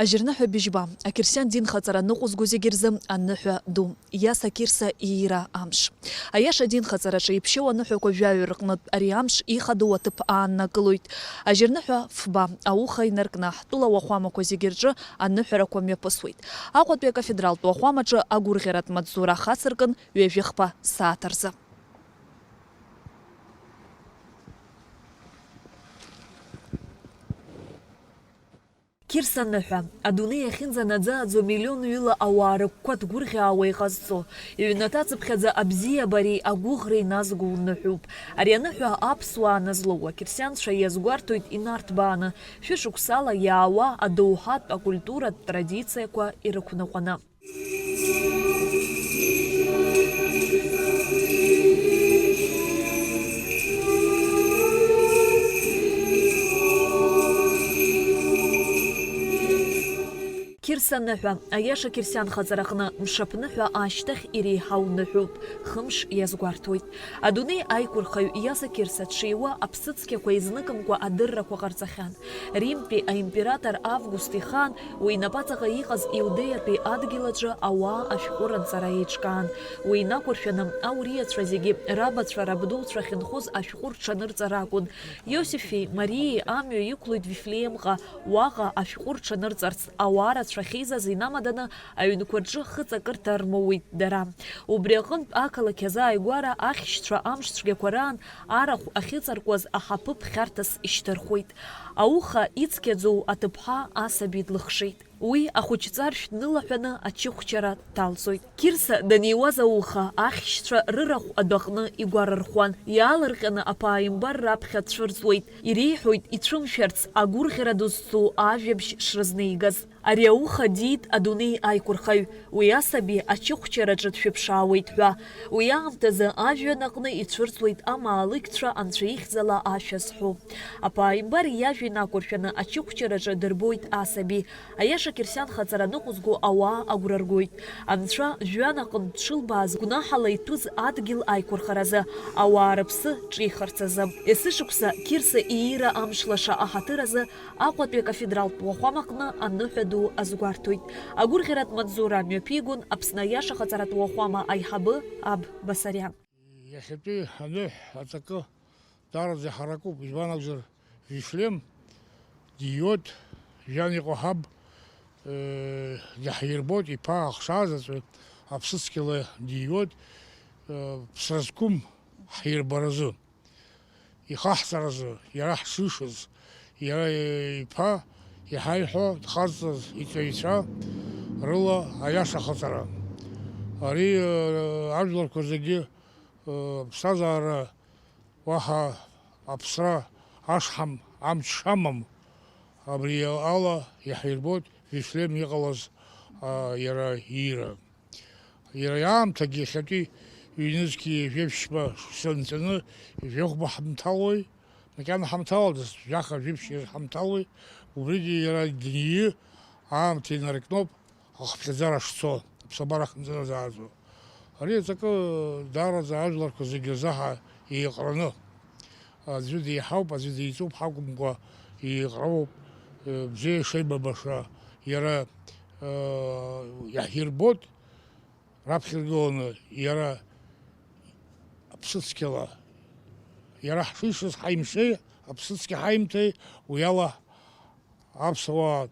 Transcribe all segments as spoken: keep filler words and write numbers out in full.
Ажьырныҳәа быжьба, ақьырсиан динхаҵара ныҟәызго зегьы рзы аныҳәа ду, Иаса Қьырса иира амш. Аиаша динхаҵараҿы иԥшьоу аныҳәақәа жәаҩа рҟнытә ари амш ихадоу аҭыԥ ааннакылоит. Ажьырныҳәа фба ауха инаркны, ҳтәыла уахәамақәа зегьы рҿы аныҳәарақәа мҩаԥысуеит. Аҟәатәи акафедралтә уахәамаҿы агәырӷьаратә маҵзура ахацыркын ҩажәи хԥа сааҭ рзы. Қьырса ныҳәа, адунеи иахьынӡанаӡааӡо миллионҩыла ауаа рыгәқәа ҭгәырӷьаауа иҟазҵо, иҩнаҭацыԥхьаӡа абзиабареи агәыӷреи назго уныҳәоуп. Ари аныҳәа аԥсуаа назлоу ақьырсианцәа иазгәарҭоит инарҭбааны, шәышықәсала иаауа адоуҳатә акультуратә традициақәа ирықәныҟәаны. Қьырса ныҳәа, аиаша қьырсиан хаҵараҟны мшаԥныҳәа ашьҭахь иреиҳау ныҳәоуп, хымш иазгәарҭоит. Адунеи аиқәырхаҩ Иаса Қьырса дшиуа аԥсыцқьақәа изныкымкәа адыррақәа ҟарҵахьан. Римтәи аимператор Август ихаан уи инапаҵаҟа иҟаз Иудеиатәи адгьыл аҿы ауаа ашәҟәы ранҵара еиҿкаан. Уи инақәыршәаны ауриацәа зегьы рабацәа, рабдуцәа ахьынхоз ашәҟәы рҽанырҵара акәын. Иосифи Мариеи амҩа иқәлоит Вифлеемҟа, уаҟа ашәҟәы рҽанырҵарц ауаа рацәа ахьеизаз инамаданы аҩнқәа рҿы хыҵакырҭа рмоуит дара. Убри аҟынтә ақалақь азааигәара ахьшьцәа амш цәгьақәа раан арахә ахьыҵаркуаз аҳаԥы ԥхьарҭас ишьҭырхуеит. Ауха ицқьаӡоу аҭыԥҳа асаби длыхшеит. Уи ахәыҷҵаршә днылаҳәаны ачыхәчара дҭалҵоит. Қьырса даниуаз ауха ахьшьцәа рырахә адәаҟны игәарархәуан, иаалырҟьаны аԥааимбар раԥхьа дцәырҵуеит, иреиҳәоит ицәымшәарц агәырӷьара ду зцу ажәабжь шрызнеигаз. Ари ауха диит адунеи аиқәырхаҩ, уи асаби ачыхәчараҿы дшәыԥшаауеит ҳәа. Уи аамҭазы ажәҩан аҟны ицәырҵуеит амаалықьцәа анцәа ихьӡала ашәа зҳәо. Аԥааимбар иажәа инақәыршәаны ачыхәчараҿы дырбоит асаби. Аиаша қьырсиан хаҵара ныҟәызго ауаа агәра ргоит. Анцәа жәҩан аҟынтә дшылбааз гәнаҳала иҭәыз адгьыл аиқәырхаразы, ауаа рыԥсы ҿихырц азы. Есышықәса Қьырса иира амш лаша аҳаҭыр азы Аҟәатәи акафедралтә уахәамаҟны аныҳәа ду азгәарҭоит. Агәырӷьаратә маҵзура мҩаԥигон Аԥсны аиаша хаҵаратә уахәама аиҳабы аб Басариан. Иахьатәи аныҳә аҵакы даараӡа иҳаракуп, избан акәзар, Вифлеем дииуеит, жәҩан иҟоу ҳаб, э, даҳирбоит, иԥа ахшаа заҵәы аԥсыцқьала дииуеит, э, ԥсра зқәым ҳирбаразы. Ихаҳҵаразы, иара ҳшишаз, иара иԥа иҳаиҳәо дхазҵаз иҵаҩцәа рыла аиаша хаҵара. Ари, э, ажәларқәа зегьы, э, ԥсҭазаара уаҳа аԥсра ашҳам, амч шамам, абри ала иаҳирбоит Вифлеем иҟалаз, а, иара иира. Иара иаамҭагьы иахьатәи ҩнызқьи жәеиԥшьба шықәса нҵәаны жәохәба ҳамҭалои, макьана ҳамҭалдаз, жәаха-жәиԥшь ирҳамҭалои, убригьы иара днеи аамҭа инаркноуп ахыԥхьаӡара шцо, аԥсабара ахьынӡанаӡааӡо. Ари аҵакы даараӡа ажәларқәа зегьы рзаҳа еиҟараны. Аӡәы деиҳауп, аӡәы деиҵуп ҳакәымкәа, еиҟароуп, э, бзиа ишеибабаша, иара, э, иаҳирбоит, раԥхьа иргыланы, иара аԥсыцқьала, иара ҳшишаз ҳаимшеи, аԥсыцқьа ҳаимҭеи, уи ала аԥсуаа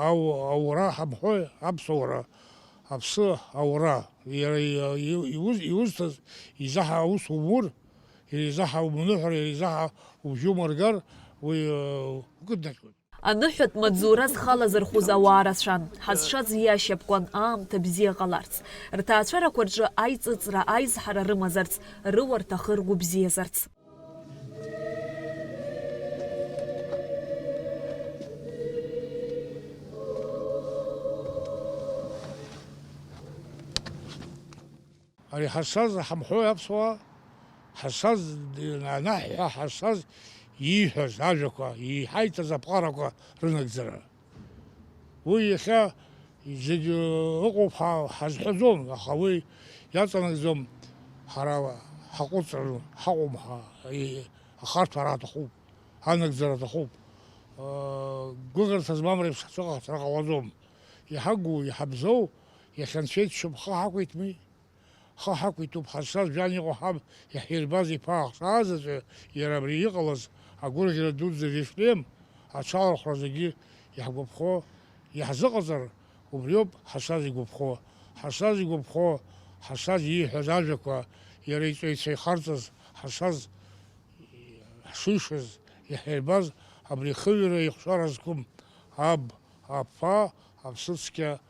ау-, аура ҳамҳәои, аԥсуара, аԥсы аура, иара и-, и-, иуз-, иузҭаз изаҳа аус умур, иара изаҳа умныҳәар, иара изаҳа ужьумыргар, уи, э, укыднаҟьоит. Аныҳәатә маҵзура зхала зырхәыз ауаа рацәан, ҳазшаз иашьапкуан аамҭа бзиа ҟаларц. Рҭаацәарақәа рҿы аиҵыҵра, аизҳара рымазарц, рыуа рҭахы ргәы бзиазарц. Ари ҳазшаз ҳамҳәои аԥсуаа, ҳазшаз, анаҳҳәа ҳазшаз ииҳәаз ажәақәа, иҳаиҭаз аԥҟарақәа рынагӡара. Уи иахьа зегь ыҟоуп ҳа-, ҳазҳәаӡом, аха уи иаҵанакӡом, ҳара ҳаҟәыҵраны ҳаҟоума, ҳа-, и-, ахарҭәаара аҭахуп, анагӡара аҭахуп. Гәыӷырҭа змам реиԥш ҳцәыҟаҵара ҟалаӡом. Иҳагу, иҳабзоу, иахьа Анцәа иџьшьоуп, ҳхы ҳақәиҭми? Ҳхы ҳақәиҭуп, ҳазшаз жәан иҟоу ҳаб иаҳирбаз иԥа ахшаа заҵәы, иара абри иҟалаз агәырӷьара дуӡӡа Вифлеем аҽалархәра зегьы иаҳгәаԥхо, иаҳзыҟаҵар, убриоуп ҳазшаз игәаԥхо. Ҳазшаз игәаԥхо, ҳазшаз ииҳәаз ажәақәа, иара иҵаҩцәа ихарҵаз, ҳазшаз ҳшишаз, иаҳирбаз абри ихыҩра ихшара зқәым аб, аԥа, аԥсыцқьа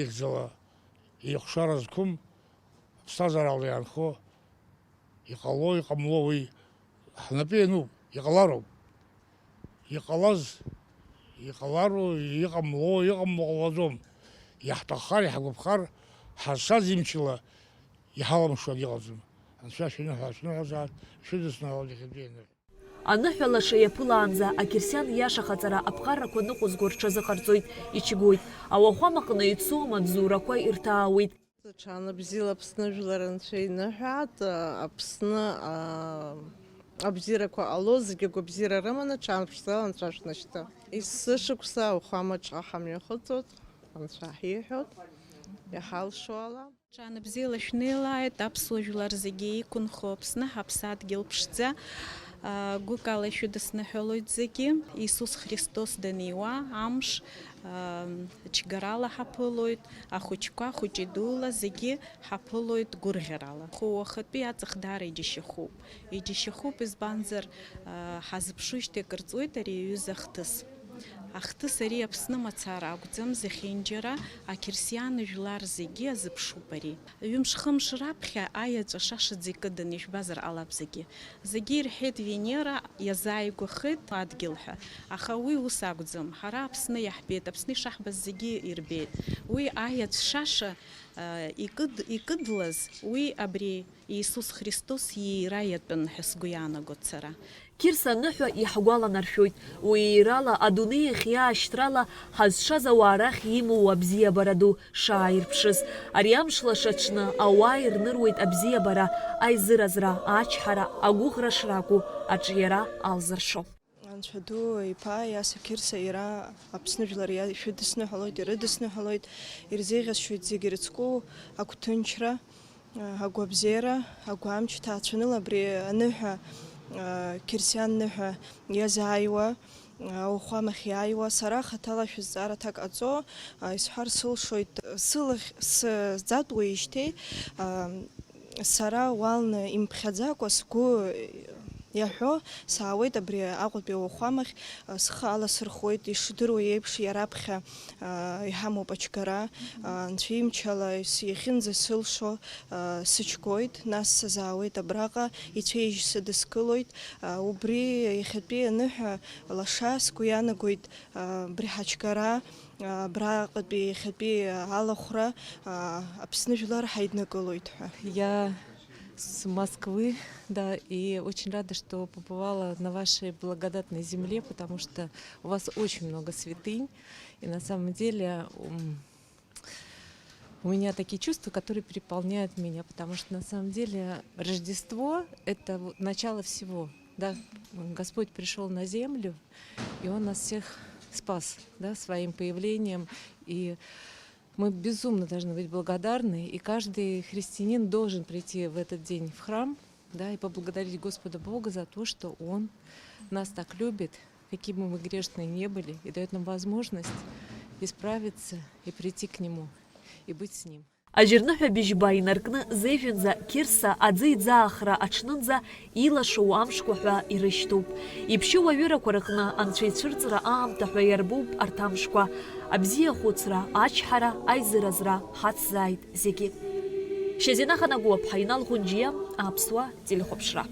ихьӡала ихшара зқәым, аԥсҭазаарала иаанхо, иҟало, иҟамло уи ҳнапы иануп, иҟалароуп. Иҟалаз, иҟалароу, иҟамло, иҟамло ҟалаӡом. Иаҳҭаххар, иаҳгәаԥхар, ҳазшаз имчала иҳалымшо акгьы ыҟаӡам. Анцәа шәаныҳәа, шәныҳәазаап, шәыдысныҳәалоит иахьатәи аныҳәа. Аныҳәа лаша иаԥылаанӡа ақьырсиан иашахаҵара аԥҟарақәа ныҟәызго рҽазыҟарҵоит, ичгоит. Ауахәамаҟны ицо амаҵзурақәа ирҭаауеит. Ҽаанбзиала Аԥсны жәлар Анцәа иныҳәааит, Аԥсны, а, абзиарақәа ҟало, зегьы агәабзиара рыманы ҽаанбзиала Анцәа шәнашьҭы. Есышықәса ауахәамаҿы ҳамҩахыҵуеит, Анцәа ҳиҳәоит, иҳалшо ала. Ҽаанбзиала шәнеилааит, аԥсуа жәлар зегьы иқәынхо Аԥсны, ҳаԥсадгьыл ԥшӡа. Гәыкала ишәыдысныҳәалоит зегьы, Иисус Христос даниуа амш, чгарала ҳаԥылоит, ахәыҷқәа хәыҷи дула зегьы ҳаԥылоит гәырӷьарала. Уахатәи аҵых даара иџьашьахәуп. Иџьашьахәуп, избанзар, ҳазыԥшуижьҭеи акыр ҵуеит ари аҩыза ахҭыс. Ахҭыс ари Аԥсны мацара акәӡам, зехьынџьара ақьырсиан жәлар зегьы азыԥшуп ари. Ҩымш-хымш раԥхьа аеҵәа шашаӡа икыдын, ижәбазар ҟалап зегьы. Зегьы ирҳәеит, Венера иазааигәахеит адгьыл ҳәа. Аха уи ус акәӡам. Ҳара Аԥсны иаҳбеит, Аԥсны ишаҳбаз зегьы ирбеит. Уи аеҵә шаша, а, икыд-, икыдлаз, уи абри Иисус Христос иира иатәын ҳәа сгәы иаанагоит сара. Қьырса аныҳәа иаҳгәаланаршәоит, уи иирала, адунеи ахь иаашьҭрала ҳазшаз ауаа рахь имоу абзиабара ду шааирԥшыз. Ари амш лаша аҽны ауаа ирныруеит абзиабара, аизыразра, ачҳара, агәыӷра шракәу, аҿиара алзыршо. Анцәа ду иԥа Иаса Қьырса иара Аԥсны жәлар иа-, ишәыдысныҳәалоит, ирыдысныҳәалоит, ирзеиӷьасшьоит зегьы ирыцку агәҭынчра, агәабзиара, агәамч ҭаацәаныла абри аныҳәа, қьырсиан ныҳәа иазааиуа, ауахәамахь иааиуа, сара хаҭала шәызҵаара аҭак ҟаҵо, исҳәар сылшоит, сылахь сзаҵуеижьҭеи, сара уалны имԥхьаӡакәа сгәы иаҳәо, саауеит абри Аҟәатәи ауахәамахь, схы аласырхәуеит, ишдыруа еиԥш, иараԥхьа, иҳамоуп ачгара, анцәа имчала ис-, иахьынӡасылшо, сычгоит, нас сазаауеит абраҟа, ицәеижь сыдыскылоит, убри иахьатәи аныҳәа лаша сгәы иаанагоит, абри ҳачгара, Абраҟатәи иахьатәи алахәра, а, Аԥсны жәлар ҳаиднакылоит ҳәа. Я с Москвы, да, и очень рада, что побывала на вашей благодатной земле, потому что у вас очень много святынь. И на самом деле, м, у меня такие чувства, которые переполняют меня, потому что на самом деле Рождество — это вот начало всего, да. Господь пришёл на землю, и Он нас всех спас, да, своим появлением. И мы безумно должны быть благодарны, и каждый христианин должен прийти в этот день в храм, да, и поблагодарить Господа Бога за то, что Он нас так любит, какие бы мы грешные не были, и даёт нам возможность исправиться и прийти к Нему, и быть с Ним. Ажьырныҳәа быжьба инаркны зежәанӡа Қьырса аӡы иӡаахра аҽнынӡа илашоу амшқәа ҳәа ирышьҭоуп. Иԥшьоу аҩырақәа рыҟны анцәа ицәырҵра аамҭа ҳәа иарбоуп арҭ амшқәа. Абзиахәыцра, ачҳара, аизыразра ҳацзааит зегьы. Шьазина Ханагәаԥҳа, Инал Ӷәынџьиа, Аԥсуа телехәаԥшра.